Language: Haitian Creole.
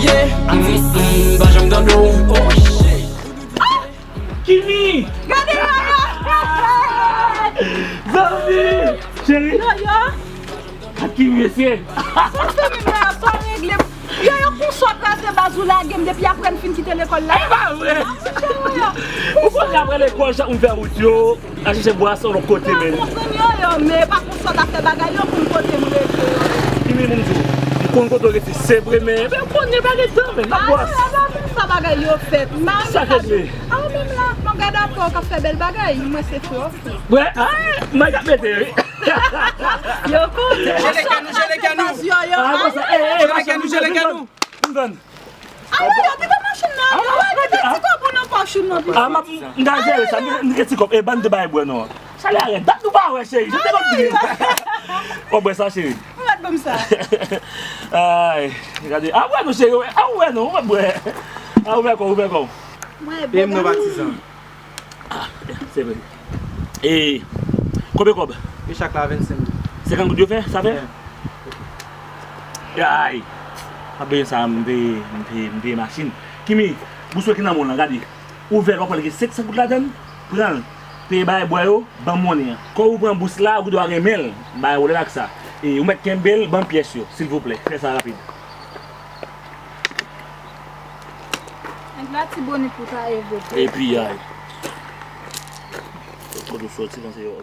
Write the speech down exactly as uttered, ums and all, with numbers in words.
Mm, mm, pa janm tande w. Oh, shit. Kimi! Gade yo, yo! Zanmi! Cheri! Yo, yo! Ak Kimi, mesye! Sa w fè menm la, sa w regle? Yo, yo, konsa w kraze baz ou lage m depi apre m fin kite lekòl la. E pa vre! Ou konnen apre lekòl, chak moun fè wout yo. Al chèche bwa sa lòt kote, men. M konprann yo, yo, men pa konsa w ta fè bagay yo pou m kote m rete yo. Kimi, moun di w, m konn kote w rete, se vre, men, men m konnen pa gen tan, men, n ap bwa. Ah, sa bagay yo fèt. Sa fèt, wi. Ah, ou menm la, m ap gade apre w k ap fè bèl bagay. Mwen se frè w. Wè, ah, m ap mete, wi. Yo konnen. Jele kè nou, jele kè nou. Ah, konsa, eh, eh, jele kè nou, jele kè nou. M vann. Ah, wè, yo kite machin nan. Ah, wè, kite ti kòb ou nan pòch ou nan. Ah, m ap, m ka jere sa, m gen ti kòb. E, ban m te bay bwè non. Chalè a rèd. Dat nou pa wè, cheri. Je te konn di. W ap bwè sa, cheri. Ou mèt ban m sa. Ay, gade. Ah, wè non, cheri. Ah, wè non, ou mèt bwè. Ah, ouvè kò, ouvè kò. Mwen, e m non, patizan. Ah, se vre. E konbyen kòb? E chak la vennsenk goud. Senkant goud yo fè, sa fè? Ay! M ap bezwen sa, m peye, m peye, m peye machin. Kimi, bous ki nan men w lan, gade. Ouvè l, w ap wè l gen senksan goud ladan l. Pran l. Peye bagay bwè yo, ban m monnen an. Kòm ou pran bous la, ou gen dwa renmen l. Bay wòlè l ak sa. E ou mèt kenbe l, ban m pyès yo, silvouplè. Fè sa rapid. Nèg la Tibonit pou ta eve. Epi, ay. Kote w soti, panse yo.